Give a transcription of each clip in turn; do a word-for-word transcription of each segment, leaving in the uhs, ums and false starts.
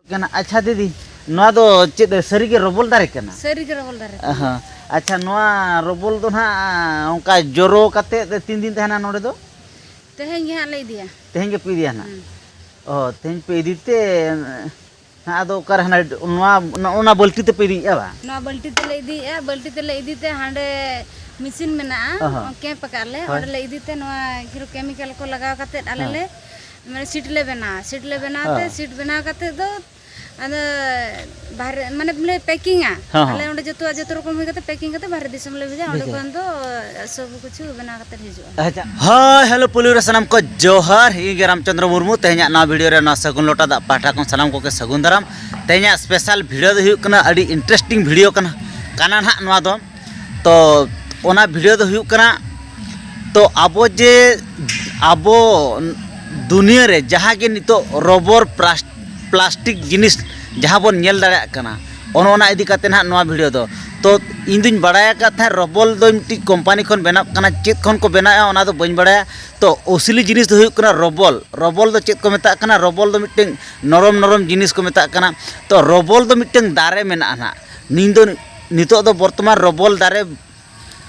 ᱠᱟᱱᱟ᱾ ᱟᱪᱪᱷᱟ ᱫᱤᱫᱤ, ᱱᱚᱣᱟ ᱫᱚ ᱪᱮᱫ ᱥᱟᱹᱨᱤᱜᱮ ᱨᱚᱵᱚᱞ ᱫᱟᱨᱮ ᱠᱟᱱᱟ? ᱥᱟᱹᱨᱤᱜᱮ ᱨᱚᱵᱚᱞ ᱫᱟᱨᱮ ᱠᱟᱱᱟ᱾ ᱟᱦᱟ᱾ ᱟᱪᱪᱷᱟ, ᱱᱚᱣᱟ ᱨᱚᱵᱚᱞ ᱫᱚ ᱱᱟᱦᱟᱜ ᱚᱱᱠᱟ ᱡᱚᱨᱚ ᱠᱟᱛᱮ ᱛᱤᱱ ᱫᱤᱱ ᱛᱟᱦᱮᱱᱟ ᱱᱚᱰᱮ ᱫᱚ? ᱛᱮᱦᱮᱧ ᱜᱮ ᱦᱟᱸᱜ ᱞᱮ ᱤᱫᱤᱭᱟ᱾ ᱛᱮᱦᱮᱧ ᱜᱮᱯᱮ ᱤᱫᱤᱭᱟ ᱱᱟᱦᱟᱜ? ᱦᱩᱸ᱾ ᱚ, ᱛᱮᱦᱮᱧ ᱯᱮ ᱤᱫᱤ ᱛᱮ ᱱᱟᱦᱟᱜ ᱟᱫᱚ ᱚᱠᱟᱨᱮ ᱦᱟᱱᱟ ᱱᱚᱣᱟ, ᱱᱚᱜᱼᱚ ᱱᱟ ᱵᱟᱹᱞᱴᱤ ᱛᱮᱯᱮ ᱤᱫᱤᱭᱮᱫᱼᱟ ᱵᱟᱝ? ᱱᱚᱣᱟ ᱵᱟᱹᱞᱴᱤ ᱛᱮᱞᱮ ᱤᱫᱤᱭᱮᱫᱼᱟ᱾ ᱵᱟᱹᱞᱴᱤ ᱛᱮᱞᱮ ᱤᱫᱤ ᱛᱮ ᱦᱟᱸᱰᱮ ᱢᱮᱥᱤᱱ ᱢᱮᱱᱟᱜᱼᱟ, ᱚ ᱦᱚᱸ᱾ ᱠᱮᱢᱯ ᱟᱠᱟᱫ ᱞᱮ, ᱦᱳᱭ᱾ ᱚᱸᱰᱮ ᱞᱮ ᱤᱫᱤ ᱛᱮ ᱱᱚᱣᱟ ᱦᱤᱨᱳ ᱠᱮᱢᱤᱠᱮᱞ ᱠᱚ ᱞᱟᱜᱟᱣ ᱠᱟᱛᱮ ᱟᱞᱮ ᱦᱮᱸ᱾ ᱞᱮ, ᱢᱟᱱᱮ, ᱥᱤᱴ ᱞᱮ ᱵᱮᱱᱟᱣᱟ᱾ ᱥᱤᱴ ᱞᱮ ᱵᱮᱱᱟᱣ ᱛᱮ, ᱦᱮᱸ᱾ ᱥᱤᱴ ᱵᱮᱱᱟᱣ ᱠᱟᱛᱮ ᱫᱚ ᱟᱫᱚ ᱵᱟᱦᱨᱮ, ᱢᱟᱱᱮ, ᱞᱮ ᱯᱮᱠᱤᱝᱟ᱾ ᱦᱮᱸ, ᱦᱮᱸ᱾ ᱟᱞᱮ ᱚᱸᱰᱮ ᱡᱚᱛᱚᱣᱟᱜ ᱡᱚᱛᱚ ᱨᱚᱠᱚᱢ ᱦᱩᱭ ᱠᱟᱛᱮ ᱯᱮᱠᱤᱝ ᱠᱟᱛᱮ ᱵᱟᱦᱨᱮ ᱫᱤᱥᱚᱢ ᱞᱮ ᱵᱷᱮᱡᱟ᱾ ᱚᱸᱰᱮ ᱵᱷᱮᱡᱟ᱾ ᱠᱷᱚᱱ ᱫᱚ ᱥᱚᱵ ᱠᱤᱪᱷᱩ ᱵᱮᱱᱟᱣ ᱠᱟᱛᱮ ᱦᱤᱡᱩᱜᱼᱟ᱾ ᱟᱪᱪᱷᱟ᱾ ᱦᱳᱭ, ᱦᱮᱞᱳ, ᱯᱩᱭᱞᱩ ᱨᱮ ᱥᱟᱱᱟᱢ ᱠᱚ ᱡᱚᱦᱟᱨ᱾ ᱤᱧ ᱜᱮ ᱨᱟᱢᱪᱚᱸᱫᱽᱨᱚ ᱢᱩᱨᱢᱩ᱾ ᱛᱮᱦᱮᱧᱟᱜ ᱱᱚᱣᱟ ᱵᱷᱤᱰᱤᱭᱳ ᱨᱮ ᱱᱚᱣᱟ ᱥᱟᱹᱜᱩᱱ ᱞᱚᱴᱟ ᱫᱟᱜ ᱯᱟᱦᱴᱟ ᱠᱷᱚᱱ ᱥᱟᱱᱟᱢ ᱠᱚᱜᱮ ᱥᱟᱹᱜᱩᱱ ᱫᱟᱨᱟᱢ᱾ ᱛᱮᱦᱮᱧᱟᱜ ᱥᱯᱮᱥᱟᱞ ᱵᱷᱤᱰᱤᱭᱳ ᱫᱚ ᱦᱩᱭᱩᱜ ᱠᱟᱱᱟ, ᱟᱹᱰᱤ ᱤᱱᱴᱟᱨᱮᱥᱴᱤᱝ ᱵᱷᱤᱰᱤᱭᱳ ᱠᱟᱱᱟ, ᱠᱟᱱᱟ ᱱᱟᱦᱟᱜ ᱱᱚᱣᱟ ᱫᱚ᱾ ᱛᱚ, ᱚᱱᱟ ᱵᱷᱤᱰᱤᱭᱳ ᱫᱚ ᱦᱩᱭᱩᱜ ᱠᱟᱱᱟ, ᱛᱚ, ᱟᱵᱚ ᱡᱮ, ᱟᱵᱚ ᱫᱩᱱᱤᱭᱟᱹ ᱨᱮ ᱡᱟᱦᱟᱸ ᱜᱮ ᱱᱤᱛᱚᱜ ᱨᱚᱵᱚᱨ ᱯᱞᱟᱥ-, ᱯᱞᱟᱥᱴᱤᱠ ᱡᱤᱱᱤᱥ ᱡᱟᱦᱟᱸ ᱵᱚᱱ ᱧᱮᱞ ᱫᱟᱲᱮᱭᱟᱜ ᱠᱟᱱᱟ, ᱚᱱᱮ ᱚᱱᱟ ᱤᱫᱤ ᱠᱟᱛᱮ ᱱᱟᱦᱟᱜ ᱱᱚᱣᱟ ᱵᱷᱤᱰᱤᱭᱳ ᱫᱚ᱾ ᱛᱚ, ᱤᱧ ᱫᱩᱧ ᱵᱟᱲᱟᱭ ᱟᱠᱟᱫ ᱛᱟᱦᱮᱸᱫ ᱨᱚᱵᱚᱞ ᱫᱚ ᱢᱤᱫᱴᱤᱡ ᱠᱳᱢᱯᱟᱱᱤ ᱠᱷᱚᱱ ᱵᱮᱱᱟᱜ ᱠᱟᱱᱟ, ᱪᱮᱫ ᱠᱷᱚᱱ ᱠᱚ ᱵᱮᱱᱟᱣᱮᱫᱼᱟ ᱚᱱᱟ ᱫᱚ ᱵᱟᱹᱧ ᱵᱟᱲᱟᱭᱟ᱾ ᱛᱚ, ᱚᱥᱞᱤ ᱡᱤᱱᱤᱥ ᱫᱚ ᱦᱩᱭᱩᱜ ᱠᱟᱱᱟ ᱨᱚᱵᱚᱞ᱾ ᱨᱚᱵᱚᱞ ᱫᱚ ᱪᱮᱫ ᱠᱚ ᱢᱮᱛᱟᱜ ᱠᱟᱱᱟ? ᱨᱚᱵᱚᱞ ᱫᱚ ᱢᱤᱫᱴᱮᱱ ᱱᱚᱨᱚᱢ ᱱᱚᱨᱚᱢ ᱡᱤᱱᱤᱥ ᱠᱚ ᱢᱮᱛᱟᱜ ᱠᱟᱱᱟ᱾ ᱛᱚ, ᱨᱚᱵᱚᱞ ᱫᱚ ᱢᱤᱫᱴᱮᱱ ᱫᱟᱨᱮ ᱢᱮᱱᱟᱜᱼᱟ ᱱᱟᱦᱟᱜ᱾ ᱱᱤᱧ ᱫᱚ ᱱᱤᱛᱚᱜ ᱫᱚ ᱵᱚᱨᱛᱚᱢᱟᱱ ᱨᱚᱵᱚᱞ ᱫᱟᱨᱮ,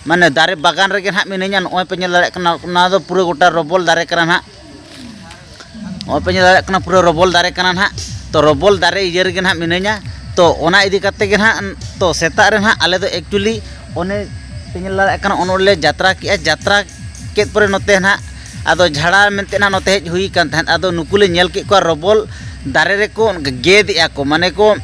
ᱢᱟᱱᱮ, ᱫᱟᱨᱮ ᱵᱟᱜᱟᱱ ᱨᱮᱜᱮ ᱱᱟᱦᱟᱜ ᱢᱤᱱᱟᱹᱧᱟ᱾ ᱱᱚᱜᱼᱚᱭ ᱯᱮ ᱧᱮᱞ ᱫᱟᱲᱮᱭᱟᱜ ᱠᱟᱱᱟ, ᱚᱱᱟ ᱫᱚ ᱯᱩᱨᱟᱹ ᱜᱚᱴᱟ ᱨᱚᱵᱚᱞ ᱫᱟᱨᱮ ᱠᱟᱱᱟ ᱱᱟᱦᱟᱜ᱾ ᱱᱚᱜᱼᱚᱭ ᱯᱮ ᱧᱮᱞ ᱫᱟᱲᱮᱭᱟᱜ ᱠᱟᱱᱟ, ᱯᱩᱨᱟᱹ ᱨᱚᱵᱚᱞ ᱫᱟᱨᱮ ᱠᱟᱱᱟ ᱱᱟᱦᱟᱜ᱾ ᱛᱚ, ᱨᱚᱵᱚᱞ ᱫᱟᱨᱮ ᱤᱭᱟᱹ ᱨᱮᱜᱮ ᱱᱟᱦᱟᱜ ᱢᱤᱱᱟᱹᱧᱟ᱾ ᱛᱚ, ᱚᱱᱟ ᱤᱫᱤ ᱠᱟᱛᱮ ᱜᱮ ᱱᱟᱦᱟᱜ, ᱛᱚ, ᱥᱮᱛᱟᱜ ᱨᱮ ᱱᱟᱦᱟᱜ ᱟᱞᱮ ᱫᱚ actually ᱚᱱᱮ ᱯᱮ ᱧᱮᱞ ᱫᱟᱲᱮᱭᱟᱜ ᱠᱟᱱᱟ, ᱚᱱᱚᱞ ᱞᱮ ᱡᱟᱛᱨᱟ ᱠᱮᱜᱼᱟ᱾ ᱡᱟᱛᱨᱟ ᱠᱮᱫ ᱯᱚᱨᱮ ᱱᱚᱛᱮ ᱱᱟᱦᱟᱜ ᱟᱫᱚ ᱡᱷᱟᱲᱟ ᱢᱮᱱᱛᱮ ᱱᱟᱦᱟᱜ ᱱᱚᱛᱮ ᱦᱮᱡ ᱦᱩᱭ ᱠᱟᱱ ᱛᱟᱦᱮᱸᱫ᱾ ᱟᱫᱚ ᱱᱩᱠᱩ ᱞᱮ ᱧᱮᱞ ᱠᱮᱫ ᱠᱚᱣᱟ, ᱨᱚᱵᱚᱞ ᱫᱟᱨᱮ ᱨᱮᱠᱚ ᱜᱮᱫ ᱮᱜᱼᱟ ᱠᱚ, ᱢᱟᱱᱮ ᱠᱚ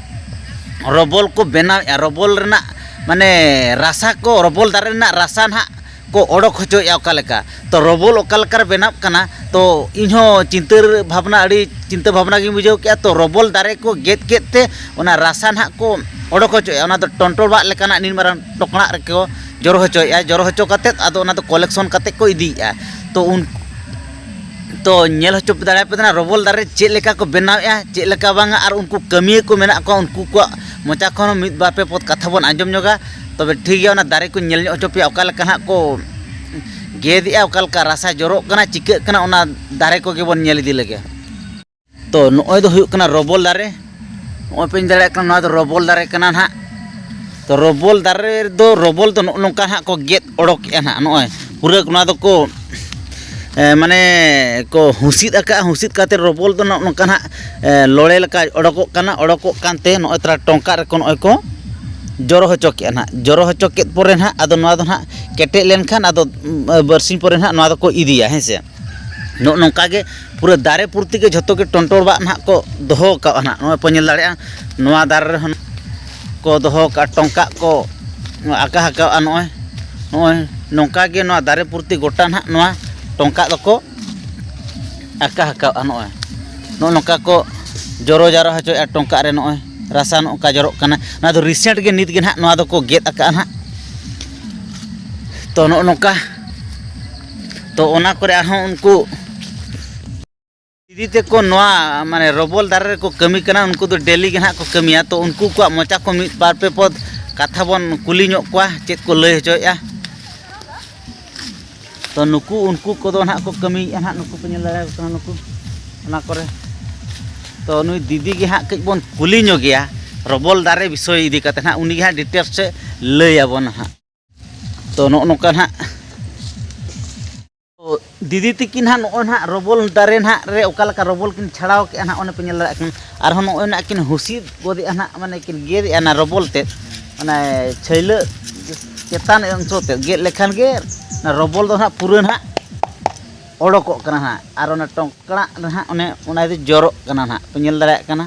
ᱨᱚᱵᱚᱞ ᱠᱚ ᱵᱮᱱᱟᱣᱮᱫᱼᱟ, ᱨᱚᱵᱚᱞ ᱨᱮᱱᱟᱜ, ᱢᱟᱱᱮ, ᱨᱟᱥᱟ ᱠᱚ, ᱨᱚᱵᱚᱞ ᱫᱟᱨᱮ ᱨᱮᱱᱟᱜ ᱨᱟᱥᱟ ᱱᱟᱦᱟᱜ ᱠᱚ ᱚᱰᱚᱠ ᱦᱚᱪᱚᱭᱮᱫᱼᱟ ᱚᱠᱟ ᱞᱮᱠᱟ᱾ ᱛᱚ, ᱨᱚᱵᱚᱞ ᱚᱠᱟ ᱞᱮᱠᱟ ᱨᱮ ᱵᱮᱱᱟᱜ ᱠᱟᱱᱟ, ᱛᱚ, ᱤᱧ ᱦᱚᱸ ᱪᱤᱱᱛᱟᱹ ᱵᱷᱟᱵᱽᱱᱟ, ᱟᱹᱰᱤ ᱪᱤᱱᱛᱟᱹ ᱵᱷᱟᱵᱽᱱᱟ ᱜᱤᱧ ᱵᱩᱡᱷᱟᱹᱣ ᱠᱮᱜᱼᱟ᱾ ᱛᱚ, ᱨᱚᱵᱚᱞ ᱫᱟᱨᱮ ᱠᱚ ᱜᱮᱫ ᱠᱮᱫ ᱛᱮ ᱚᱱᱟ ᱨᱟᱥᱟ ᱱᱟᱦᱟᱜ ᱠᱚ ᱚᱰᱚᱠ ᱦᱚᱪᱚᱭᱮᱫᱼᱟ᱾ ᱚᱱᱟ ᱫᱚ ᱴᱚᱱᱴᱚᱲ ᱵᱟᱜ ᱞᱮᱠᱟᱱᱟᱜ ᱱᱤᱱ ᱢᱟᱨᱟᱝ ᱴᱚᱠᱲᱟᱜ ᱨᱮᱠᱚ ᱡᱚᱨᱚ ᱦᱚᱪᱚᱭᱮᱫᱼᱟ᱾ ᱡᱚᱨᱚ ᱦᱚᱪᱚ ᱠᱟᱛᱮᱫ ᱟᱫᱚ ᱚᱱᱟ ᱫᱚ ᱠᱚᱞᱮᱠᱥᱚᱱ ᱠᱟᱛᱮᱫ ᱠᱚ ᱤᱫᱤᱭᱮᱫᱼᱟ᱾ ᱛᱚ, ᱩᱱ ᱛᱚ, ᱧᱮᱞ ᱦᱚᱪᱚ ᱫᱟᱲᱮᱭᱟᱯᱮ ᱠᱟᱱᱟ ᱨᱚᱵᱚᱞ ᱫᱟᱨᱮ ᱪᱮᱫ ᱞᱮᱠᱟ ᱠᱚ ᱵᱮᱱᱟᱣᱮᱫᱼᱟ, ᱪᱮᱫ ᱞᱮᱠᱟ ᱵᱟᱝᱟ, ᱟᱨ ᱩᱱᱠᱩ ᱠᱟᱹᱢᱤᱭᱟᱹ ᱠᱚ ᱢᱮᱱᱟᱜ ᱠᱚᱣᱟ, ᱩᱱᱠᱩ ᱠᱚᱣᱟᱜ ᱢᱚᱪᱟ ᱠᱷᱚᱱ ᱦᱚᱸ ᱢᱤᱫ ᱵᱟᱨ ᱯᱮ ᱯᱚᱫ ᱠᱟᱛᱷᱟ ᱵᱚᱱ ᱟᱸᱡᱚᱢ ᱧᱚᱜᱟ᱾ ᱛᱚᱵᱮ ᱴᱷᱤᱠ ᱜᱮᱭᱟ, ᱚᱱᱟ ᱫᱟᱨᱮ ᱠᱚᱧ ᱧᱮᱞ ᱧᱚᱜ ᱦᱚᱪᱚ ᱯᱮᱭᱟ, ᱚᱠᱟ ᱞᱮᱠᱟ ᱱᱟᱦᱟᱜ ᱠᱚ ᱜᱮᱫᱮᱜᱼᱟ, ᱚᱠᱟ ᱞᱮᱠᱟ ᱨᱟᱥᱟ ᱡᱚᱨᱚᱜ ᱠᱟᱱᱟ, ᱪᱤᱠᱟᱹᱜ ᱠᱟᱱᱟ, ᱚᱱᱟ ᱫᱟᱨᱮ ᱠᱚᱜᱮ ᱵᱚᱱ ᱧᱮᱞ ᱤᱫᱤ ᱞᱮᱜᱮ᱾ ᱛᱚ, ᱱᱚᱜᱼᱚᱭ ᱫᱚ ᱦᱩᱭᱩᱜ ᱠᱟᱱᱟ ᱨᱚᱵᱚᱞ ᱫᱟᱨᱮ᱾ ᱱᱚᱜᱼᱚᱭ ᱯᱮ ᱧᱮᱞ ᱫᱟᱲᱮᱭᱟᱜ ᱠᱟᱱᱟ, ᱱᱚᱣᱟ ᱫᱚ ᱨᱚᱵᱚᱞ ᱫᱟᱨᱮ ᱠᱟᱱᱟ ᱱᱟᱦᱟᱜ᱾ ᱛᱚ ᱨᱚᱵᱚᱞ ᱫᱟᱨᱮ ᱫᱚ, ᱨᱚᱵᱚᱞ ᱫᱚ ᱱᱚᱜᱼᱚ ᱱᱚᱝᱠᱟ ᱱᱟᱦᱟᱜ ᱠᱚ ᱜᱮᱫ ᱚᱰᱚᱠᱮᱜᱼᱟ ᱱᱟᱦᱟᱜ᱾ ᱱᱚᱜᱼᱚᱭ ᱯᱩᱨᱟᱹ ᱱᱚᱣᱟ ᱫᱚᱠᱚ, ᱮ, ᱢᱟᱱᱮ ᱠᱚ ᱦᱩᱸᱥᱤᱫ ᱟᱠᱟᱫᱼᱟ᱾ ᱦᱩᱸᱥᱤᱫ ᱠᱟᱛᱮ ᱨᱚᱵᱚᱞ ᱫᱚ ᱱᱚᱜᱼᱚ ᱱᱚᱝᱠᱟ ᱱᱟᱦᱟᱜ, ᱮ, ᱞᱚᱲᱮ ᱞᱮᱠᱟ ᱚᱰᱚᱠᱚᱜ ᱠᱟᱱᱟ᱾ ᱚᱰᱚᱠᱚᱜ ᱠᱟᱱᱛᱮ ᱱᱚᱜᱼᱚᱭ ᱛᱷᱚᱲᱟ ᱴᱚᱝᱠᱟ ᱨᱮᱠᱚ ᱱᱚᱜᱼᱚᱭ ᱠᱚ ᱡᱚᱨᱚ ᱦᱚᱪᱚ ᱠᱮᱜᱼᱟ ᱱᱟᱦᱟᱜ᱾ ᱡᱚᱨᱚ ᱦᱚᱪᱚ ᱠᱮᱫ ᱯᱚᱨᱮ ᱱᱟᱦᱟᱜ, ᱟᱫᱚ ᱱᱚᱣᱟ ᱫᱚ ᱱᱟᱦᱟᱜ ᱠᱮᱴᱮᱡ ᱞᱮᱱᱠᱷᱟᱱ, ᱟᱫᱚ, ᱩᱢ, ᱵᱟᱨᱥᱤᱧ ᱯᱚᱨᱮ ᱱᱟᱦᱟᱜ ᱱᱚᱣᱟ ᱫᱚᱠᱚ ᱤᱫᱤᱭᱟ, ᱦᱮᱸ ᱥᱮ᱾ ᱱᱚᱜᱼᱚ ᱱᱚᱝᱠᱟ ᱜᱮ ᱯᱩᱨᱟᱹ ᱫᱟᱨᱮ ᱯᱩᱨᱛᱤ ᱜᱮ ᱡᱷᱚᱛᱚ ᱜᱮ ᱴᱚᱱᱴᱚᱲ ᱵᱟᱜ ᱱᱟᱦᱟᱜ ᱠᱚ ᱫᱚᱦᱚ ᱟᱠᱟᱫᱼᱟ ᱱᱟᱦᱟᱜ᱾ ᱱᱚᱜᱼᱚᱭ ᱯᱮ ᱧᱮᱞ ᱫᱟᱲᱮᱭᱟᱜᱼᱟ, ᱱᱚᱣᱟ ᱫᱟᱨᱮ ᱨᱮᱦᱚᱸ ᱠᱚ ᱫᱚᱦᱚ ᱟᱠᱟᱫᱼᱟ, ᱴᱚᱝᱠᱟ ᱠᱚ ᱟᱠᱟ ᱟᱠᱟᱫᱼᱟ᱾ ᱱᱚᱜᱼᱚᱭ, ᱱᱚᱜᱼᱚᱭ ᱱᱚᱝᱠᱟ ᱜᱮ ᱱᱚᱣᱟ ᱫᱟᱨᱮ ᱯᱩᱨᱛᱤ ᱜᱚᱴᱟ ᱱᱟᱦᱟᱜ ᱱᱚᱣᱟ ᱴᱚᱝᱠᱟ ᱫᱚᱠᱚ ᱟᱠᱟ ᱟᱠᱟᱫᱼᱟ᱾ ᱱᱚᱜᱼᱚᱭ ᱱᱚᱜᱼᱚ ᱱᱚᱝᱠᱟ ᱠᱚ ᱡᱚᱨᱚ ᱡᱟᱣᱨᱟ ᱦᱚᱪᱚᱭᱮᱫᱼᱟ ᱴᱚᱝᱠᱟ ᱨᱮ᱾ ᱱᱚᱜᱼᱚᱭ ᱨᱟᱥᱟ ᱱᱚᱜᱼᱚ ᱱᱚᱝᱠᱟ ᱡᱚᱨᱚᱜ ᱠᱟᱱᱟ᱾ ᱱᱚᱣᱟ ᱫᱚ ᱨᱤᱥᱮᱱᱴ ᱜᱮ, ᱱᱤᱛ ᱜᱮ ᱱᱟᱦᱟᱜ ᱱᱚᱣᱟ ᱫᱚᱠᱚ ᱜᱮᱫ ᱟᱠᱟᱫᱼᱟ ᱱᱟᱦᱟᱜ᱾ ᱛᱚ ᱱᱚᱜᱼᱚ ᱱᱚᱝᱠᱟ, ᱛᱚ ᱚᱱᱟ ᱠᱚᱨᱮ ᱟᱨᱦᱚᱸ ᱩᱱᱠᱩ ᱫᱤᱫᱤ ᱛᱟᱠᱚ ᱱᱚᱣᱟ ᱢᱟᱱᱮ ᱨᱚᱵᱚᱞ ᱫᱟᱨᱮ ᱨᱮᱠᱚ ᱠᱟᱹᱢᱤ ᱠᱟᱱᱟ, ᱩᱱᱠᱩ ᱫᱚ ᱰᱮᱞᱤ ᱜᱮ ᱱᱟᱦᱟᱜ ᱠᱚ ᱠᱟᱹᱢᱤᱭᱟ᱾ ᱛᱚ ᱩᱱᱠᱩ ᱠᱚᱣᱟᱜ ᱢᱚᱪᱟ ᱠᱚ ᱢᱤᱫ ᱵᱟᱨ ᱯᱮ ᱯᱚᱫ ᱠᱟᱛᱷᱟ ᱵᱚᱱ ᱠᱩᱞᱤ ᱧᱚᱜ ᱠᱚᱣᱟ, ᱪᱮᱫ ᱠᱚ ᱞᱟᱹᱭ ᱦᱚᱪᱚᱭᱮᱫᱼᱟ᱾ ᱛᱚ ᱱᱩᱠᱩ, ᱩᱱᱠᱩ ᱠᱚᱫᱚ ᱱᱟᱦᱟᱜ ᱠᱚ ᱠᱟᱹᱢᱤᱭᱮᱫᱼᱟ ᱱᱟᱦᱟᱜ, ᱱᱩᱠᱩ ᱯᱮ ᱧᱮᱞ ᱫᱟᱲᱮᱭᱟᱠᱚ ᱠᱟᱱᱟ, ᱱᱩᱠᱩ ᱚᱱᱟ ᱠᱚᱨᱮ᱾ ᱛᱚ ᱱᱩᱭ ᱫᱤᱫᱤ ᱜᱮ ᱦᱟᱸᱜ ᱠᱟᱹᱡ ᱵᱚᱱ ᱠᱩᱞᱤ ᱧᱚᱜᱮᱭᱟ ᱨᱚᱵᱚᱞ ᱫᱟᱨᱮ ᱵᱤᱥᱚᱭ ᱤᱫᱤ ᱠᱟᱛᱮ ᱱᱟᱦᱟᱜ, ᱩᱱᱤ ᱜᱮ ᱦᱟᱸᱜ ᱰᱤᱴᱮᱞᱥ ᱮ ᱞᱟᱹᱭ ᱟᱵᱚᱱᱟ ᱦᱟᱸᱜ᱾ ᱛᱚ ᱱᱚᱜᱼᱚ ᱱᱚᱝᱠᱟ ᱱᱟᱦᱟᱜ ᱫᱤᱫᱤ ᱛᱤᱠᱤᱱ ᱦᱟᱸᱜ ᱱᱚᱜᱼᱚᱭ ᱱᱟᱦᱟᱜ ᱨᱚᱵᱚᱞ ᱫᱟᱨᱮ ᱱᱟᱦᱟᱜ ᱨᱮ ᱚᱠᱟ ᱞᱮᱠᱟ ᱨᱚᱵᱚᱞ ᱠᱤᱱ ᱪᱷᱟᱲᱟᱣ ᱠᱮᱜᱼᱟ ᱱᱟᱦᱟᱜ, ᱚᱱᱮ ᱯᱮ ᱧᱮᱞ ᱫᱟᱲᱮᱭᱟᱜ ᱠᱟᱱᱟ᱾ ᱟᱨᱦᱚᱸ ᱱᱚᱜᱼᱚᱭ ᱱᱟᱦᱟᱜ ᱠᱤᱱ ᱦᱩᱥᱤᱫ ᱜᱚᱫᱮᱜᱼᱟ ᱱᱟᱦᱟᱜ, ᱢᱟᱱᱮ ᱠᱤᱱ ᱜᱮᱫᱮᱜᱼᱟ ᱚᱱᱟ ᱨᱚᱵᱚᱞ ᱛᱮᱫ, ᱚᱱᱟ ᱪᱷᱟᱹᱭᱞᱟᱹ ᱪᱮᱛᱟᱱ ᱚᱝᱥᱚ ᱛᱮᱫ ᱜᱮᱫ ᱞᱮᱠᱷᱟᱱ ᱜᱮ ᱚᱱᱟ ᱨᱚᱵᱚᱞ ᱫᱚ ᱱᱟᱦᱟᱜ ᱯᱩᱨᱟᱹ ᱱᱟᱦᱟᱜ ᱚᱰᱚᱠᱚᱜ ᱠᱟᱱᱟ ᱱᱟᱦᱟᱜ᱾ ᱟᱨ ᱚᱱᱟ ᱴᱚᱝᱠᱲᱟᱜ ᱨᱮ ᱱᱟᱦᱟᱜ ᱚᱱᱮ ᱚᱱᱟ ᱫᱚ ᱡᱚᱨᱚᱜ ᱠᱟᱱᱟ ᱱᱟᱦᱟᱜ, ᱯᱮ ᱧᱮᱞ ᱫᱟᱲᱮᱭᱟᱜ ᱠᱟᱱᱟ᱾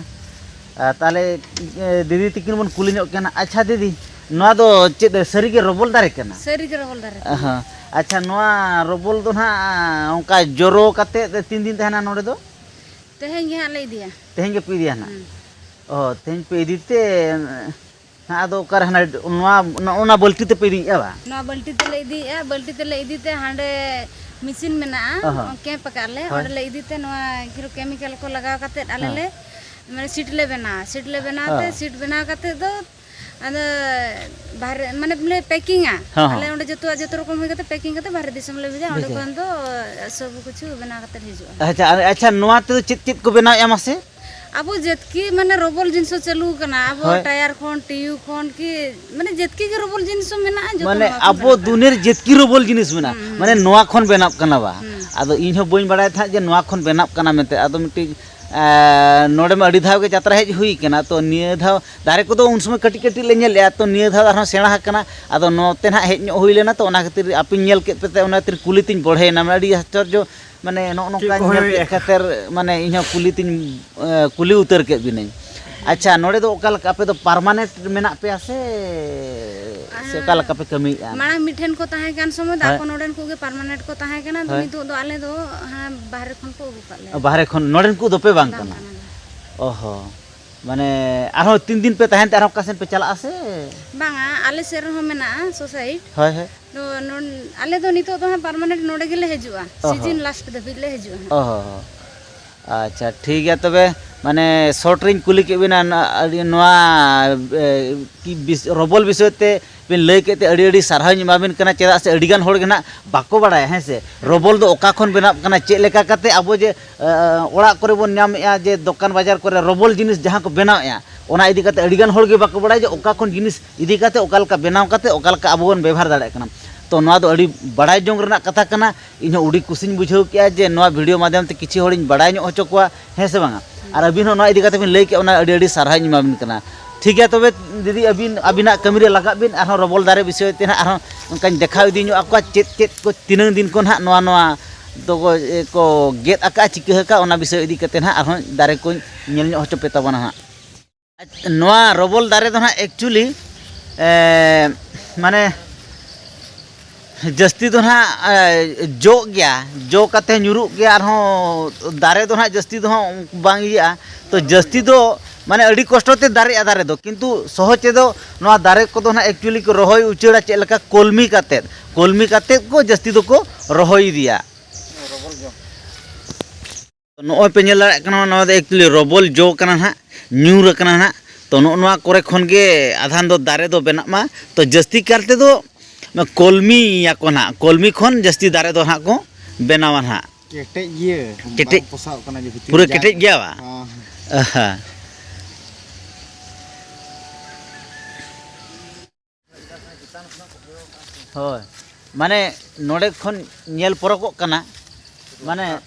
ᱟᱨ ᱛᱟᱦᱚᱞᱮ, ᱮ, ᱫᱤᱫᱤ ᱛᱤᱠᱤᱱ ᱵᱚᱱ ᱠᱩᱞᱤ ᱧᱚᱜ ᱠᱤᱱᱟ᱾ ᱟᱪᱪᱷᱟ ᱫᱤᱫᱤ, ᱱᱚᱣᱟ ᱫᱚ ᱪᱮᱫ ᱥᱟᱹᱨᱤᱜᱮ ᱨᱚᱵᱚᱞ ᱫᱟᱨᱮ ᱠᱟᱱᱟ? ᱥᱟᱹᱨᱤᱜᱮ ᱨᱚᱵᱚᱞ ᱫᱟᱨᱮ ᱠᱟᱱᱟ᱾ ᱦᱮᱸ᱾ ᱟᱪᱪᱷᱟ, ᱱᱚᱣᱟ ᱨᱚᱵᱚᱞ ᱫᱚ ᱱᱟᱦᱟᱜ ᱚᱱᱠᱟ ᱡᱚᱨᱚ ᱠᱟᱛᱮ ᱛᱤᱱ ᱫᱤᱱ ᱛᱟᱦᱮᱱᱟ ᱱᱚᱰᱮ ᱫᱚ? ᱛᱮᱦᱮᱧ ᱜᱮ ᱦᱟᱸᱜ ᱞᱮ ᱤᱫᱤᱭᱟ᱾ ᱛᱮᱦᱮᱧ ᱜᱮᱯᱮ ᱤᱫᱤᱭᱟ ᱱᱟᱦᱟᱜ? ᱦᱩᱸ᱾ ᱚ, ᱛᱮᱦᱮᱧ ᱯᱮ ᱤᱫᱤ ᱛᱮ, ᱦᱮᱸ, ᱟᱫᱚ ᱚᱠᱟᱨᱮ ᱦᱟᱱᱟ ᱱᱚᱣᱟ, ᱱᱚᱜᱼᱚ ᱱᱟ ᱵᱟᱹᱞᱴᱤ ᱛᱮᱯᱮ ᱤᱫᱤᱭᱮᱫᱼᱟ ᱵᱟᱝ? ᱱᱚᱣᱟ ᱵᱟᱹᱞᱴᱤ ᱛᱮᱞᱮ ᱤᱫᱤᱭᱮᱫᱼᱟ, ᱵᱟᱹᱞᱴᱤ ᱛᱮᱞᱮ ᱤᱫᱤ ᱛᱮ ᱦᱟᱸᱰᱮ ᱢᱮᱥᱤᱱ ᱢᱮᱱᱟᱜᱼᱟ, ᱚ ᱦᱚᱸ᱾ ᱠᱮᱢᱯ ᱟᱠᱟᱫ ᱞᱮ, ᱦᱳᱭ᱾ ᱚᱸᱰᱮ ᱞᱮ ᱤᱫᱤ ᱛᱮ ᱱᱚᱣᱟ ᱦᱤᱨᱳ ᱠᱮᱢᱤᱠᱮᱞ ᱠᱚ ᱞᱟᱜᱟᱣ ᱠᱟᱛᱮᱫ ᱟᱞᱮ ᱦᱮᱸ᱾ ᱞᱮ, ᱢᱟᱱᱮ ᱥᱤᱴ ᱞᱮ ᱵᱮᱱᱟᱣᱟ, ᱥᱤᱴ ᱞᱮ ᱵᱮᱱᱟᱣ ᱛᱮ, ᱦᱮᱸ᱾ ᱥᱤᱴ ᱵᱮᱱᱟᱣ ᱠᱟᱛᱮᱫ ᱫᱚ ᱟᱫᱚ ᱵᱟᱦᱨᱮ, ᱢᱟᱱᱮ ᱞᱮ ᱯᱮᱠᱤᱝᱟ᱾ ᱦᱮᱸ, ᱦᱮᱸ᱾ ᱟᱞᱮ ᱚᱸᱰᱮ ᱡᱚᱛᱚᱣᱟᱜ ᱡᱚᱛᱚ ᱨᱚᱠᱚᱢ ᱦᱩᱭ ᱠᱟᱛᱮ ᱯᱮᱠᱤᱝ ᱠᱟᱛᱮ ᱵᱟᱦᱨᱮ ᱫᱤᱥᱚᱢ ᱞᱮ ᱵᱷᱮᱡᱟ, ᱚᱸᱰᱮ ᱵᱷᱮᱡᱟ᱾ ᱠᱷᱚᱱ ᱫᱚ ᱥᱚᱵ ᱠᱤᱪᱷᱩ ᱵᱮᱱᱟᱣ ᱠᱟᱛᱮ ᱦᱤᱡᱩᱜᱼᱟ᱾ ᱟᱪᱪᱷᱟ, ᱟᱨ ᱟᱪᱪᱷᱟ, ᱱᱚᱣᱟ ᱛᱮᱫᱚ ᱪᱮᱫ ᱪᱮᱫ ᱠᱚ ᱵᱮᱱᱟᱣᱮᱫᱼᱟ ᱢᱟᱥᱮ? ᱟᱵᱚ ᱡᱮᱛᱠᱤ ᱢᱟᱱᱮ ᱨᱚᱵᱚᱞ ᱡᱤᱱᱤᱥ ᱦᱚᱸ ᱪᱟᱹᱞᱩ ᱟᱠᱟᱱᱟ, ᱟᱵᱚ ᱦᱳᱭ᱾ ᱴᱟᱭᱟᱨ ᱠᱷᱚᱱ, ᱴᱤᱭᱩ ᱠᱷᱚᱱ ᱠᱤ ᱢᱟᱱᱮ ᱡᱮᱛᱠᱤ ᱜᱮ ᱨᱚᱵᱚᱞ ᱡᱤᱱᱤᱥ ᱦᱚᱸ ᱢᱮᱱᱟᱜᱼᱟ, ᱡᱚᱛᱚ ᱢᱟᱱᱮ ᱱᱚᱣᱟ ᱠᱷᱚᱱ ᱟᱵᱚ ᱵᱮᱱᱟᱜ ᱠᱟᱱᱟ᱾ ᱫᱩᱱᱤᱭᱟᱹᱨ ᱡᱮᱛᱠᱤ ᱨᱚᱵᱚᱞ ᱡᱤᱱᱤᱥ ᱢᱮᱱᱟᱜᱼᱟ, ᱦᱩᱸ, ᱦᱩᱸ᱾ ᱢᱟᱱᱮ ᱱᱚᱣᱟ ᱠᱷᱚᱱ ᱵᱮᱱᱟᱜ ᱠᱟᱱᱟ ᱵᱟ᱾ ᱦᱩᱸ᱾ ᱟᱫᱚ ᱤᱧ ᱦᱚᱸ ᱵᱟᱹᱧ ᱵᱟᱲᱟᱭ ᱛᱟᱦᱮᱸᱫ ᱡᱮ ᱱᱚᱣᱟ ᱠᱷᱚᱱ ᱵᱮᱱᱟᱜ ᱠᱟᱱᱟ ᱢᱮᱱᱛᱮ᱾ ᱟᱫᱚ ᱢᱤᱫᱴᱤᱡ, ᱮᱸ, ᱱᱚᱰᱮ ᱢᱟ ᱟᱹᱰᱤ ᱫᱷᱟᱣ ᱜᱮ ᱡᱟᱛᱨᱟ ᱦᱮᱡ ᱦᱩᱭ ᱠᱟᱱᱟ, ᱛᱚ ᱱᱤᱭᱟᱹ ᱫᱷᱟᱣ ᱫᱟᱨᱮ ᱠᱚᱫᱚ ᱩᱱ ᱥᱚᱢᱚᱭ ᱠᱟᱹᱴᱤᱡ ᱠᱟᱹᱴᱤᱡ ᱞᱮ ᱧᱮᱞ ᱞᱮᱜᱼᱟ, ᱛᱚ ᱱᱤᱭᱟᱹ ᱫᱷᱟᱣ ᱟᱨᱦᱚᱸ ᱥᱮᱬᱟ ᱟᱠᱟᱱᱟ᱾ ᱟᱫᱚ ᱱᱚᱛᱮ ᱱᱟᱦᱟᱜ ᱦᱮᱡ ᱧᱚᱜ ᱦᱩᱭ ᱞᱮᱱᱟ, ᱛᱚ ᱚᱱᱟ ᱠᱷᱟᱹᱛᱤᱨ ᱟᱯᱮᱧ ᱧᱮᱞ ᱠᱮᱫ ᱯᱮᱛᱮ ᱚᱱᱟ ᱠᱷᱟᱹᱛᱤᱨ ᱠᱩᱞᱤ ᱛᱤᱧ ᱵᱚᱲᱦᱮᱭᱮᱱᱟ, ᱢᱟᱱᱮ ᱟᱹᱰᱤ ᱟᱥᱪᱚᱨᱡᱚ, ᱢᱟᱱᱮ ᱱᱚᱜᱼᱚ ᱪᱮᱫ ᱱᱚᱝᱠᱟ ᱠᱚ ᱧᱮᱞ ᱦᱩᱭ ᱠᱮᱫ ᱮᱫᱼᱟ? ᱠᱷᱟᱹᱛᱤᱨ ᱢᱟᱱᱮ ᱤᱧᱦᱚᱸ ᱠᱩᱞᱤ ᱛᱤᱧ, ᱮ, ᱠᱩᱞᱤ ᱩᱛᱟᱹᱨ ᱠᱮᱫ ᱵᱤᱱᱟᱹᱧ᱾ ᱟᱪᱪᱷᱟ, ᱱᱚᱰᱮ ᱫᱚ ᱚᱠᱟ ᱞᱮᱠᱟ, ᱟᱯᱮ ᱫᱚ ᱯᱟᱨᱢᱟᱱᱮᱱᱴ ᱢᱮᱱᱟᱜ ᱯᱮᱭᱟ ᱥᱮ, ᱥᱮ ᱚᱠᱟ ᱞᱮᱠᱟ ᱯᱮ ᱠᱟᱹᱢᱤᱭᱮᱫᱼᱟ? ᱢᱟᱲᱟᱝ ᱢᱤᱫ ᱴᱷᱮᱱ ᱠᱚ ᱛᱟᱦᱮᱸ ᱠᱟᱱ ᱥᱚᱢᱚᱭ ᱫᱚ ᱦᱮᱸ᱾ ᱟᱠᱚ ᱱᱚᱰᱮᱱ ᱠᱚᱜᱮ ᱯᱟᱨᱢᱟᱱᱮᱱᱴ ᱠᱚ ᱛᱟᱦᱮᱸ ᱠᱟᱱᱟ, ᱟᱫᱚ ᱦᱳᱭ᱾ ᱱᱤᱛᱚᱜ ᱫᱚ ᱟᱞᱮ ᱫᱚ ᱦᱟᱱᱟ ᱵᱟᱦᱨᱮ ᱠᱷᱚᱱ ᱠᱚ ᱟᱹᱜᱩ ᱠᱟᱜ ᱞᱮᱭᱟ᱾ ᱵᱟᱦᱨᱮ ᱠᱷᱚᱱ, ᱱᱚᱰᱮᱱ ᱠᱚ ᱫᱚᱯᱮ ᱵᱟᱝ ᱵᱟᱝ ᱠᱟᱱᱟ? ᱠᱟᱱᱟᱞᱮ᱾ ᱚ ᱦᱚᱸ᱾ ᱢᱟᱱᱮ ᱟᱨᱦᱚᱸ ᱛᱤᱱ ᱫᱤᱱ ᱯᱮ ᱛᱟᱦᱮᱱ ᱛᱮ ᱟᱨᱦᱚᱸ ᱚᱠᱟ ᱥᱮᱱ ᱯᱮ ᱪᱟᱞᱟᱜᱼᱟ ᱥᱮ? ᱵᱟᱝᱟ, ᱟᱞᱮ ᱥᱮᱫ ᱨᱮᱦᱚᱸ ᱢᱮᱱᱟᱜᱼᱟ ᱥᱳᱥᱟᱭᱤᱴ᱾ ᱦᱳᱭ, ᱦᱳᱭ᱾ ᱛᱚ ᱱᱚᱱ-, ᱟᱞᱮ ᱫᱚ ᱱᱤᱛᱚᱜ ᱫᱚ ᱦᱟᱸᱜ ᱯᱟᱨᱢᱟᱱᱮᱱᱴ ᱱᱚᱰᱮ ᱜᱮᱞᱮ ᱦᱤᱡᱩᱜᱼᱟ᱾ ᱚ ᱦᱚᱸ᱾ ᱥᱤᱡᱤᱱ ᱞᱟᱥᱴ ᱫᱷᱟᱹᱵᱤᱡ ᱞᱮ ᱦᱤᱡᱩᱜᱼᱟ ᱦᱟᱸᱜ᱾ ᱚ ᱦᱚᱸ ᱦᱚᱸ᱾ ᱟᱪᱪᱷᱟ, ᱴᱷᱤᱠ ᱜᱮᱭᱟ ᱛᱚᱵᱮ, ᱢᱟᱱᱮ ᱥᱚᱨᱴ ᱨᱤᱧ ᱠᱩᱞᱤ ᱠᱮᱫ ᱵᱤᱱᱟ, ᱱᱚ-, ᱟᱹᱰᱤ ᱱᱚᱣᱟ, ᱮ, ᱠᱤ ᱵᱤᱥ-, ᱨᱚᱵᱚᱞ ᱵᱤᱥᱚᱭ ᱛᱮ ᱵᱤᱱ ᱞᱟᱹᱭ ᱠᱮᱫ ᱛᱮ ᱟᱹᱰᱤ ᱟᱹᱰᱤ ᱥᱟᱨᱦᱟᱣᱤᱧ ᱮᱢᱟᱵᱤᱱ ᱠᱟᱱᱟ, ᱪᱮᱫᱟᱜ ᱥᱮ ᱟᱹᱰᱤᱜᱟᱱ ᱦᱚᱲ ᱜᱮ ᱱᱟᱜ ᱵᱟᱠᱚ ᱵᱟᱲᱟᱭᱟ, ᱦᱮᱸ ᱥᱮ? ᱨᱚᱵᱚᱞ ᱫᱚ ᱚᱠᱟ ᱠᱷᱚᱱ ᱵᱮᱱᱟᱜ ᱠᱟᱱᱟ, ᱪᱮᱫ ᱞᱮᱠᱟ ᱠᱟᱛᱮ ᱟᱵᱚ ᱡᱮ, ᱮ, ᱚᱲᱟᱜ ᱠᱚᱨᱮ ᱵᱚᱱ ᱧᱟᱢᱮᱜᱼᱟ, ᱡᱮ ᱫᱚᱠᱟᱱ ᱵᱟᱡᱟᱨ ᱠᱚᱨᱮ ᱨᱚᱵᱚᱞ ᱡᱤᱱᱤᱥ ᱡᱟᱦᱟᱸ ᱠᱚ ᱵᱮᱱᱟᱣᱮᱜᱼᱟ, ᱚᱱᱟ ᱤᱫᱤ ᱠᱟᱛᱮ ᱟᱹᱰᱤᱜᱟᱱ ᱦᱚᱲ ᱜᱮ ᱵᱟᱠᱚ ᱵᱟᱲᱟᱭᱟ ᱡᱮ ᱚᱠᱟ ᱠᱷᱚᱱ ᱡᱤᱱᱤᱥ ᱤᱫᱤ ᱠᱟᱛᱮ ᱚᱠᱟ ᱞᱮᱠᱟ ᱵᱮᱱᱟᱣ ᱠᱟᱛᱮ ᱚᱠᱟ ᱞᱮᱠᱟ ᱟᱵᱚ ᱵᱚᱱ ᱵᱮᱵᱷᱟᱨ ᱫᱟᱲᱮᱭᱟᱜ ᱠᱟᱱᱟ᱾ ᱛᱚ ᱱᱚᱣᱟ ᱫᱚ ᱟᱹᱰᱤ ᱵᱟᱲᱟᱭ ᱡᱚᱝ ᱨᱮᱱᱟᱜ ᱠᱟᱛᱷᱟ ᱠᱟᱱᱟ᱾ ᱤᱧ ᱦᱚᱸ ᱟᱹᱰᱤ ᱠᱩᱥᱤᱧ ᱵᱩᱡᱷᱟᱹᱣ ᱠᱮᱜᱼᱟ ᱡᱮ ᱱᱚᱣᱟ ᱵᱷᱤᱰᱤᱭᱳ ᱢᱟᱫᱽᱫᱷᱚᱢ ᱛᱮ ᱠᱤᱪᱷᱩ ᱦᱚᱲᱤᱧ ᱵᱟᱲᱟᱭ ᱧᱚᱜ ᱦᱚᱪᱚ ᱠᱚᱣᱟ, ᱦᱮᱸ ᱥᱮ ᱵᱟᱝᱟ? ᱟᱨ ᱟᱹᱵᱤᱱ ᱦᱚᱸ ᱱᱚᱣᱟ ᱤᱫᱤ ᱠᱟᱛᱮ ᱵᱤᱱ ᱞᱟᱹᱭ ᱠᱮᱜᱼᱟ, ᱚᱱᱟ ᱟᱹᱰᱤ ᱟᱹᱰᱤ ᱥᱟᱨᱦᱟᱣᱤᱧ ᱮᱢᱟᱵᱤᱱ ᱠᱟᱱᱟ᱾ ᱴᱷᱤᱠ ᱜᱮᱭᱟ, ᱛᱚᱵᱮ ᱫᱤᱫᱤ, ᱟᱹᱵᱤᱱ ᱟᱹᱵᱤᱱᱟᱜ ᱠᱟᱹᱢᱤ ᱨᱮ ᱞᱟᱜᱟᱜ ᱵᱤᱱ, ᱟᱨᱦᱚᱸ ᱨᱚᱵᱚᱞ ᱫᱟᱨᱮ ᱵᱤᱥᱚᱭ ᱛᱮ ᱱᱟᱦᱟᱜ ᱟᱨᱦᱚᱸ ᱚᱱᱠᱟᱧ ᱫᱮᱠᱷᱟᱣ ᱤᱫᱤ ᱧᱚᱜ ᱟᱠᱚᱣᱟ, ᱪᱮᱫ ᱪᱮᱫ ᱠᱚ ᱛᱤᱱᱟᱹᱝ ᱫᱤᱱ ᱠᱷᱚᱱ ᱱᱟᱦᱟᱜ ᱱᱚᱣᱟ, ᱱᱚᱣᱟ ᱫᱚᱠᱚ, ᱮ, ᱠᱚ ᱜᱮᱫ ᱟᱠᱟᱫᱼᱟ, ᱪᱤᱠᱟᱹ ᱟᱠᱟᱫᱼᱟ, ᱚᱱᱟ ᱵᱤᱥᱚᱭ ᱤᱫᱤ ᱠᱟᱛᱮ ᱱᱟᱦᱟᱜ ᱟᱨᱦᱚᱸ ᱫᱟᱨᱮ ᱠᱚᱧ ᱧᱮᱞ ᱧᱚᱜ ᱦᱚᱪᱚ ᱯᱮ ᱛᱟᱵᱚᱱᱟ ᱦᱟᱸᱜ᱾ ᱱᱚᱣᱟ ᱨᱚᱵᱚᱞ ᱫᱟᱨᱮ ᱫᱚ ᱱᱟᱦᱟᱜ actually, ᱮ, ᱢᱟᱱᱮ ᱡᱟᱹᱥᱛᱤ ᱫᱚ ᱱᱟᱦᱟᱜ, ᱮ, ᱡᱚᱜ ᱜᱮᱭᱟ, ᱡᱚ ᱠᱟᱛᱮ ᱧᱩᱨᱩᱜ ᱜᱮᱭᱟ, ᱟᱨᱦᱚᱸ ᱫᱟᱨᱮ ᱫᱚ ᱱᱟᱦᱟᱜ ᱡᱟᱹᱥᱛᱤ ᱫᱚ ᱦᱟᱸᱜ ᱵᱟᱝ ᱤᱭᱟᱹᱜᱼᱟ᱾ ᱛᱚ ᱡᱟᱹᱥᱛᱤ ᱫᱚ ᱢᱟᱱᱮ ᱟᱹᱰᱤ ᱠᱚᱥᱴᱚ ᱛᱮ ᱫᱟᱨᱮᱜᱼᱟ ᱫᱟᱨᱮ ᱫᱚ, ᱠᱤᱱᱛᱩ ᱥᱚᱦᱚᱡ ᱛᱮᱫᱚ ᱱᱚᱣᱟ ᱫᱟᱨᱮ ᱠᱚᱫᱚ ᱱᱟᱦᱟᱜ actually ᱠᱚ ᱨᱚᱦᱚᱭ ᱩᱪᱟᱹᱲᱟ ᱪᱮᱫ ᱞᱮᱠᱟ? ᱠᱚᱞᱢᱤ ᱠᱟᱛᱮᱫ, ᱠᱚᱞᱢᱤ ᱠᱟᱛᱮᱫ ᱠᱚ ᱡᱟᱹᱥᱛᱤ ᱫᱚᱠᱚ ᱨᱚᱦᱚᱭ ᱤᱫᱤᱭᱟ᱾ ᱱᱚᱜᱼᱚᱭ ᱯᱮ ᱧᱮᱞ ᱫᱟᱲᱮᱭᱟᱜ ᱠᱟᱱᱟ, ᱱᱚᱣᱟ ᱫᱚ actually ᱨᱚᱵᱚᱞ ᱡᱚ ᱠᱟᱱᱟ ᱱᱟᱦᱟᱜ, ᱧᱩᱨ ᱟᱠᱟᱱᱟ ᱱᱟᱦᱟᱜ᱾ ᱛᱚ ᱱᱚᱜᱼᱚ ᱱᱚᱣᱟ ᱠᱚᱨᱮ ᱠᱷᱚᱱ ᱜᱮ ᱟᱫᱷᱟᱱ ᱫᱚ ᱫᱟᱨᱮ ᱫᱚ ᱵᱮᱱᱟᱜ ᱢᱟ᱾ ᱛᱚ ᱡᱟᱹᱥᱛᱤ ᱠᱟᱨ ᱛᱮᱫᱚ ᱠᱚᱞᱢᱤᱭᱟᱠᱚ ᱱᱟᱦᱟᱜ, ᱠᱚᱞᱢᱤ ᱠᱷᱚᱱ ᱡᱟᱹᱥᱛᱤ ᱫᱟᱨᱮ ᱫᱚ ᱱᱟᱦᱟᱜ ᱠᱚ ᱵᱮᱱᱟᱣᱟ ᱱᱟᱦᱟᱜ᱾ ᱠᱮᱴᱮᱡ ᱜᱮᱭᱟ, ᱠᱮᱴᱮᱡ, ᱵᱟᱝ ᱯᱚᱥᱟᱜ ᱠᱟᱱᱟ ᱡᱮ ᱵᱷᱤᱛᱤᱨ ᱯᱩᱨᱟᱹ ᱨᱮ ᱡᱟᱝ᱾ ᱠᱮᱴᱮᱡ ᱜᱮᱭᱟ ᱵᱟ? ᱦᱚᱸ᱾ ᱟᱦᱟ᱾ ᱦᱳᱭ, ᱢᱟᱱᱮ ᱱᱚᱰᱮ ᱠᱷᱚᱱ ᱧᱮᱞ ᱯᱚᱨᱚᱠᱚᱜ ᱠᱟᱱᱟ, ᱢᱟᱱᱮ,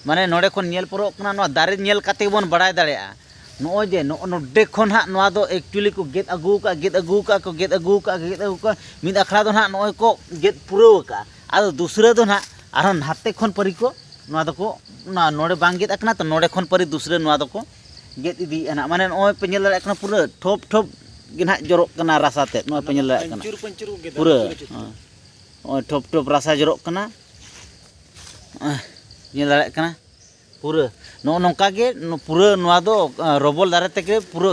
ᱢᱟᱱᱮ ᱱᱚᱰᱮ ᱠᱷᱚᱱ ᱧᱮᱞ ᱯᱚᱨᱚᱠᱚᱜ ᱠᱟᱱᱟ, ᱱᱚᱣᱟ ᱫᱟᱨᱮ ᱧᱮᱞ ᱠᱟᱛᱮ ᱜᱮᱵᱚᱱ ᱵᱟᱲᱟᱭ ᱫᱟᱲᱮᱭᱟᱜᱼᱟ᱾ ᱱᱚᱜᱼᱚᱭ ᱡᱮ ᱱᱚᱜᱼᱚ ᱱᱚᱰᱮ ᱠᱷᱚᱱ ᱦᱟᱸᱜ ᱱᱚᱣᱟ ᱫᱚ actually ᱠᱚ ᱜᱮᱫ ᱟᱹᱜᱩ ᱠᱟᱜᱼᱟ, ᱜᱮᱫ ᱟᱹᱜᱩ ᱠᱟᱜᱼᱟ ᱠᱚ, ᱜᱮᱫ ᱟᱹᱜᱩ ᱠᱟᱜᱼᱟ, ᱜᱮᱫ ᱟᱹᱜᱩ ᱠᱟᱜᱼᱟ᱾ ᱢᱤᱫ ᱟᱠᱷᱲᱟ ᱫᱚ ᱦᱟᱸᱜ ᱱᱚᱜᱼᱚᱭ ᱠᱚ ᱜᱮᱫ ᱯᱩᱨᱟᱹᱣ ᱠᱟᱜᱼᱟ᱾ ᱟᱫᱚ ᱫᱩᱥᱨᱟᱹ ᱫᱚ ᱦᱟᱸᱜ ᱟᱨᱦᱚᱸ ᱱᱟᱛᱮ ᱠᱷᱚᱱ ᱯᱟᱹᱨᱤ ᱠᱚ ᱱᱚᱣᱟ ᱫᱚᱠᱚ, ᱚᱱᱟ ᱱᱚᱰᱮ ᱵᱟᱝ ᱜᱮᱫ ᱟᱠᱟᱱᱟ, ᱛᱚ ᱱᱚᱰᱮ ᱠᱷᱚᱱ ᱯᱟᱹᱨᱤ ᱫᱩᱥᱨᱟᱹ ᱱᱚᱣᱟ ᱫᱚᱠᱚ ᱜᱮᱫ ᱤᱫᱤᱭᱮᱫᱼᱟ ᱱᱟᱦᱟᱜ᱾ ᱢᱟᱱᱮ ᱱᱚᱜᱼᱚᱭ ᱯᱮ ᱧᱮᱞ ᱫᱟᱲᱮᱭᱟᱜ ᱠᱟᱱᱟ, ᱯᱩᱨᱟᱹ ᱴᱷᱚᱯ ᱴᱷᱚᱯ ᱜᱮ ᱱᱟᱦᱟᱜ ᱡᱚᱨᱚᱜ ᱠᱟᱱᱟ ᱨᱟᱥᱟ ᱛᱮᱫ, ᱱᱚᱜᱼᱚᱭ ᱯᱮ ᱧᱮᱞ ᱫᱟᱲᱮᱭᱟᱜ ᱠᱟᱱᱟ᱾ ᱯᱟᱹᱧᱪᱩᱨ ᱯᱟᱹᱧᱪᱩᱨ ᱠᱚ ᱜᱮᱫᱟ, ᱯᱩᱨᱟᱹ, ᱯᱩᱨᱟᱹ ᱪᱩᱴᱤ ᱪᱩᱴᱤ᱾ ᱦᱮᱸ᱾ ᱱᱚᱜᱼᱚᱭ ᱴᱷᱚᱯ ᱴᱷᱚᱯ ᱨᱟᱥᱟ ᱡᱚᱨᱚᱜ ᱠᱟᱱᱟ᱾ ᱱᱚᱜᱼᱚᱭ ᱧᱮᱞ ᱫᱟᱲᱮᱭᱟᱜ ᱠᱟᱱᱟ ᱯᱩᱨᱟᱹ᱾ ᱱᱚᱜᱼᱚ ᱱᱚᱝᱠᱟ ᱜᱮ ᱱᱚ-, ᱯᱩᱨᱟᱹ ᱱᱚᱣᱟ ᱫᱚ, ᱟ, ᱨᱚᱵᱚᱞ ᱫᱟᱨᱮ ᱛᱮᱜᱮ ᱯᱩᱨᱟᱹ,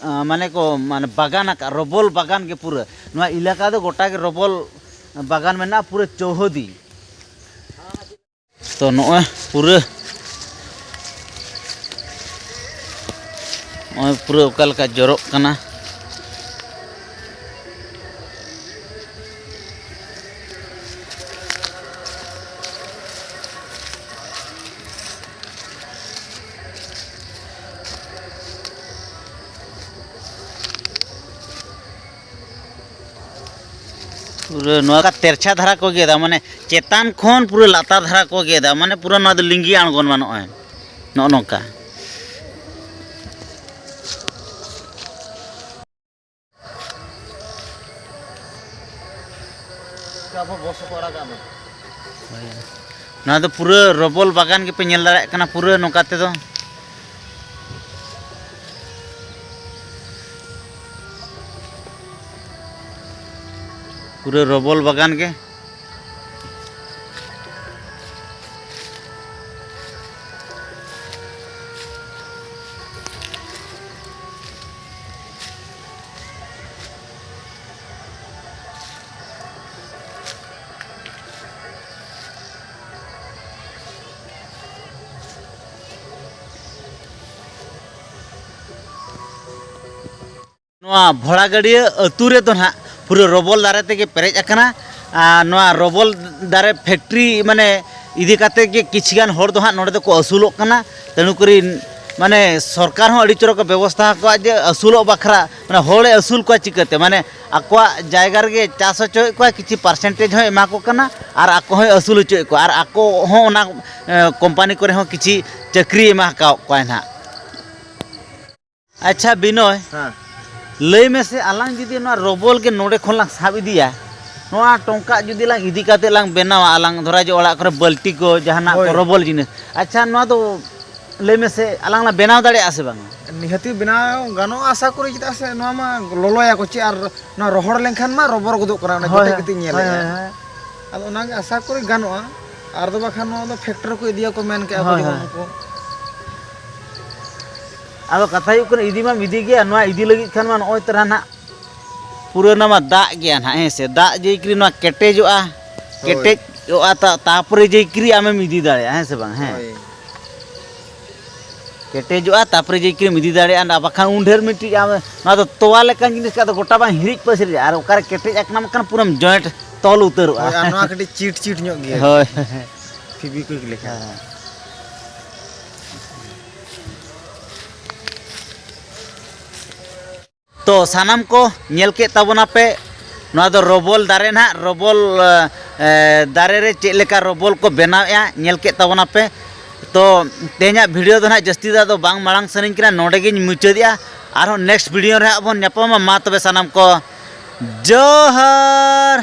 ᱟ, ᱢᱟᱱᱮ ᱠᱚ, ᱢᱟᱱᱮ ᱵᱟᱜᱟᱱ ᱟᱠᱟᱫ, ᱨᱚᱵᱚᱞ ᱵᱟᱜᱟᱱ ᱜᱮ ᱯᱩᱨᱟᱹ᱾ ᱱᱚᱣᱟ ᱮᱞᱟᱠᱟ ᱫᱚ ᱜᱚᱴᱟ ᱜᱮ ᱨᱚᱵᱚᱞ ᱵᱟᱜᱟᱱ ᱢᱮᱱᱟᱜᱼᱟ, ᱯᱩᱨᱟᱹ ᱪᱳᱦᱚᱫᱤ᱾ ᱛᱚ ᱱᱚᱜᱼᱚᱭ ᱯᱩᱨᱟᱹ, ᱱᱚᱜᱼᱚᱭ ᱯᱩᱨᱟᱹ ᱚᱠᱟ ᱞᱮᱠᱟ ᱡᱚᱨᱚᱜ ᱠᱟᱱᱟ᱾ ᱯᱩᱨᱟᱹ ᱱᱚᱣᱟ ᱛᱮᱨᱪᱷᱟ ᱫᱷᱟᱨᱟ ᱠᱚ ᱜᱮᱫᱟ, ᱢᱟᱱᱮ ᱪᱮᱛᱟᱱ ᱠᱷᱚᱱ ᱯᱩᱨᱟᱹ ᱞᱟᱛᱟᱨ ᱫᱷᱟᱨᱟ ᱠᱚ ᱜᱮᱫᱟ, ᱢᱟᱱᱮ ᱯᱩᱨᱟᱹ ᱱᱚᱣᱟ ᱫᱚ ᱞᱤᱸᱜᱤ ᱟᱬᱜᱚᱱ ᱢᱟ ᱱᱚᱜᱼᱚᱭ, ᱱᱚᱜᱼᱚ ᱱᱚᱝᱠᱟ᱾ ᱟᱵᱚ ᱵᱚᱥ ᱠᱚ ᱟᱲᱟᱜᱟ ᱟᱵᱚ᱾ ᱦᱳᱭ᱾ ᱱᱚᱣᱟ ᱫᱚ ᱯᱩᱨᱟᱹ ᱨᱚᱵᱚᱞ ᱵᱟᱜᱟᱱ ᱜᱮᱯᱮ ᱧᱮᱞ ᱫᱟᱲᱮᱭᱟᱜ ᱠᱟᱱᱟ, ᱯᱩᱨᱟᱹ ᱱᱚᱝᱠᱟ ᱛᱮᱫᱚ᱾ ᱯᱩᱨᱟᱹ ᱨᱚᱵᱚᱞ ᱵᱟᱜᱟᱱ ᱜᱮ᱾ ᱱᱚᱣᱟ ᱵᱷᱚᱲᱟᱜᱟᱹᱲᱭᱟᱹ ᱟᱹᱛᱩ ᱨᱮᱫᱚ ᱱᱟᱦᱟᱜ ᱯᱩᱨᱟᱹ ᱨᱚᱵᱚᱞ ᱫᱟᱨᱮ ᱛᱮᱜᱮ ᱯᱮᱨᱮᱡ ᱟᱠᱟᱱᱟ᱾ ᱟᱨ ᱱᱚᱣᱟ ᱨᱚᱵᱚᱞ ᱫᱟᱨᱮ factory, ᱢᱟᱱᱮ, ᱤᱫᱤ ᱠᱟᱛᱮ ᱜᱮ ᱠᱤᱪᱷᱤ ᱜᱟᱱ ᱦᱚᱲ ᱫᱚ ᱦᱟᱸᱜ ᱱᱚᱰᱮ ᱫᱚᱠᱚ ᱟᱹᱥᱩᱞᱚᱜ ᱠᱟᱱᱟ᱾ ᱛᱮᱱᱩ ᱠᱚᱨᱮ ᱢᱟᱱᱮ ᱥᱚᱨᱠᱟᱨ ᱦᱚᱸ ᱟᱹᱰᱤ ᱪᱚᱨᱚᱠ ᱮ ᱵᱮᱵᱚᱥᱛᱷᱟ ᱟᱠᱚᱣᱟ ᱡᱮ ᱟᱹᱥᱩᱞᱚᱜ ᱵᱟᱠᱷᱨᱟ, ᱢᱟᱱᱮ ᱦᱚᱲᱮ ᱟᱹᱥᱩᱞ ᱠᱚᱣᱟ ᱪᱤᱠᱟᱹᱛᱮ? ᱢᱟᱱᱮ ᱟᱠᱚᱣᱟᱜ ᱡᱟᱭᱜᱟ ᱨᱮᱜᱮ ᱪᱟᱥ ᱦᱚᱪᱚᱭᱮᱫ ᱠᱚᱣᱟ, ᱠᱤᱪᱷᱤ percentage ᱦᱚᱸ ᱮᱢᱟ ᱠᱚ ᱠᱟᱱᱟ ᱟᱨ ᱟᱠᱚ ᱦᱚᱸᱭ ᱟᱹᱥᱩᱞ ᱦᱚᱪᱚᱭᱮᱫ ᱠᱚᱣᱟ ᱟᱨ ᱟᱠᱚ ᱦᱚᱸ ᱚᱱᱟ, ᱮ, ᱠᱳᱢᱯᱟᱱᱤ ᱠᱚᱨᱮ ᱦᱚᱸ ᱠᱤᱪᱷᱤ ᱪᱟᱹᱠᱨᱤ ᱮᱢᱟ ᱟᱠᱟᱫ ᱠᱚᱣᱟᱭ ᱱᱟᱦᱟᱜ᱾ ᱟᱪᱪᱷᱟ ᱵᱤᱱᱚᱭ, ᱦᱮᱸ᱾ ᱞᱟᱹᱭ ᱢᱮᱥᱮ, ᱟᱞᱟᱝ ᱡᱩᱫᱤ ᱱᱚᱣᱟ ᱨᱚᱵᱚᱞ ᱜᱮ ᱱᱚᱰᱮ ᱠᱷᱚᱱ ᱞᱟᱝ ᱥᱟᱵ ᱤᱫᱤᱭᱟ, ᱱᱚᱣᱟ ᱴᱚᱝᱠᱟ ᱡᱩᱫᱤ ᱞᱟᱝ ᱤᱫᱤ ᱠᱟᱛᱮ ᱞᱟᱝ ᱵᱮᱱᱟᱣᱟ, ᱟᱞᱟᱝ ᱫᱷᱚᱨᱟ ᱡᱮ ᱚᱲᱟᱜ ᱠᱚᱨᱮ ᱵᱟᱹᱞᱴᱤ ᱠᱚ, ᱡᱟᱦᱟᱱᱟᱜ ᱠᱚ, ᱦᱳᱭ᱾ ᱨᱚᱵᱚᱞ ᱡᱤᱱᱤᱥ, ᱟᱪᱪᱷᱟ, ᱱᱚᱣᱟ ᱫᱚ ᱞᱟᱹᱭ ᱢᱮᱥᱮ, ᱟᱞᱟᱝ ᱞᱟᱝ ᱵᱮᱱᱟᱣ ᱫᱟᱲᱮᱭᱟᱜᱼᱟ ᱥᱮ ᱵᱟᱝᱟ? ᱱᱤᱦᱟᱹᱛᱤ ᱵᱮᱱᱟᱣ ᱜᱟᱱᱚᱜᱼᱟ, ᱟᱥᱟ ᱠᱚᱨᱤ, ᱪᱮᱫᱟᱜ ᱥᱮ ᱱᱚᱣᱟ ᱢᱟ ᱞᱚᱞᱚᱭᱟᱠᱚ ᱪᱮ, ᱟᱨ ᱱᱚᱣᱟ ᱨᱚᱦᱚᱲ ᱞᱮᱱᱠᱷᱟᱱ ᱢᱟ ᱨᱚᱵᱚᱨ ᱜᱚᱫᱚᱜ ᱠᱟᱱᱟ, ᱚᱱᱟ ᱦᱳᱭ, ᱡᱮᱴᱟ ᱦᱳᱭ, ᱠᱟᱛᱮᱧ ᱦᱳᱭ, ᱧᱮᱞᱮᱫᱼᱟ᱾ ᱦᱳᱭ, ᱦᱳᱭ᱾ ᱟᱫᱚ ᱚᱱᱟᱜᱮ ᱟᱥᱟ ᱠᱚᱨᱤ ᱜᱟᱱᱚᱜᱼᱟ, ᱟᱨ ᱫᱚ ᱵᱟᱠᱷᱟᱱ ᱱᱚᱣᱟ ᱫᱚ factory ᱠᱚ ᱤᱫᱤᱭᱟᱠᱚ ᱢᱮᱱ ᱠᱮᱫᱼᱟ ᱠᱚ ᱦᱳᱭ, ᱡᱮᱢᱚᱱ ᱦᱳᱭ᱾ ᱩᱱᱠᱩ᱾ ᱟᱫᱚ ᱠᱟᱛᱷᱟ ᱦᱩᱭᱩᱜ ᱠᱟᱱᱟ, ᱤᱫᱤ ᱢᱟᱢ ᱤᱫᱤ ᱜᱮᱭᱟ, ᱱᱚᱣᱟ ᱤᱫᱤ ᱞᱟᱹᱜᱤᱫ ᱠᱷᱟᱱ ᱢᱟ ᱱᱚᱜᱼᱚᱭ ᱛᱚᱨᱟ ᱱᱟᱜ ᱯᱩᱨᱟᱹ ᱱᱚᱣᱟ ᱢᱟ ᱫᱟᱜ ᱜᱮᱭᱟ ᱱᱟᱦᱟᱜ, ᱦᱮᱸ ᱥᱮ? ᱫᱟᱜ ᱡᱮᱭ ᱠᱤᱨᱤ ᱱᱚᱣᱟ ᱠᱮᱴᱮᱡᱚᱜᱼᱟ, ᱦᱳᱭ᱾ ᱠᱮᱴᱮᱡᱚᱜᱼᱟ, ᱛᱟ-, ᱛᱟᱯᱚᱨᱮ ᱡᱮᱭ ᱠᱤᱨᱤ ᱟᱢᱮᱢ ᱤᱫᱤ ᱫᱟᱲᱮᱭᱟᱜᱼᱟ, ᱦᱮᱸ ᱥᱮ ᱵᱟᱝ? ᱦᱮᱸ᱾ ᱦᱳᱭ᱾ ᱠᱮᱴᱮᱡᱚᱜᱼᱟ, ᱛᱟᱯᱚᱨᱮ ᱡᱮᱭ ᱠᱤᱨᱤᱢ ᱤᱫᱤ ᱫᱟᱲᱮᱭᱟᱜᱼᱟ, ᱟᱨ ᱵᱟᱠᱷᱟᱱ ᱩᱱ ᱰᱷᱮᱨ ᱢᱤᱫᱴᱤᱡ ᱟᱢ, ᱱᱚᱣᱟ ᱫᱚ ᱛᱚᱣᱟ ᱞᱮᱠᱟᱱ ᱡᱤᱱᱤᱥ ᱠᱟᱱ ᱫᱚ ᱜᱚᱴᱟ ᱵᱟᱝ ᱦᱤᱨᱤᱡ ᱯᱟᱹᱥᱤᱨ ᱨᱮᱭᱟᱜ, ᱟᱨ ᱚᱠᱟᱨᱮ ᱠᱮᱴᱮᱡ ᱟᱠᱟᱱᱟ ᱢᱮᱱᱠᱷᱟᱱ ᱯᱩᱨᱟᱹᱢ joint ᱛᱚᱞ ᱩᱛᱟᱹᱨᱚᱜᱼᱟ᱾ ᱦᱳᱭ, ᱟᱨ ᱱᱚᱣᱟ ᱠᱟᱹᱴᱤᱡ ᱪᱤᱴ ᱪᱤᱴ ᱧᱚᱜ ᱜᱮᱭᱟ᱾ ᱦᱳᱭ᱾ Fevikwik ᱞᱮᱠᱟ᱾ ᱦᱮᱸ᱾ ᱛᱚ ᱥᱟᱱᱟᱢ ᱠᱚ ᱧᱮᱞ ᱠᱮᱫ ᱛᱟᱵᱚᱱᱟᱯᱮ, ᱱᱚᱣᱟ ᱫᱚ ᱨᱚᱵᱚᱞ ᱫᱟᱨᱮ ᱱᱟᱦᱟᱜ, ᱨᱚᱵᱚᱞ, ᱮ, ᱫᱟᱨᱮ ᱨᱮ ᱪᱮᱫ ᱞᱮᱠᱟ ᱨᱚᱵᱚᱞ ᱠᱚ ᱵᱮᱱᱟᱣᱮᱫᱼᱟ, ᱧᱮᱞ ᱠᱮᱫ ᱛᱟᱵᱚᱱᱟᱯᱮ᱾ ᱛᱚ ᱛᱮᱦᱮᱧᱟᱜ video ᱫᱚ ᱱᱟᱦᱟᱜ ᱡᱟᱹᱥᱛᱤ ᱫᱚ ᱟᱫᱚ ᱵᱟᱝ ᱢᱟᱲᱟᱝ ᱥᱟᱱᱟᱧ ᱠᱟᱱᱟ, ᱱᱚᱰᱮ ᱜᱤᱧ ᱢᱩᱪᱟᱹᱫᱮᱜᱼᱟ᱾ ᱟᱨᱦᱚᱸ next video ᱨᱮ ᱦᱟᱸᱜ ᱵᱚᱱ ᱧᱟᱯᱟᱢᱟ᱾ ᱢᱟ ᱛᱚᱵᱮ ᱥᱟᱱᱟᱢ ᱠᱚ ᱡᱚᱦᱟᱨ᱾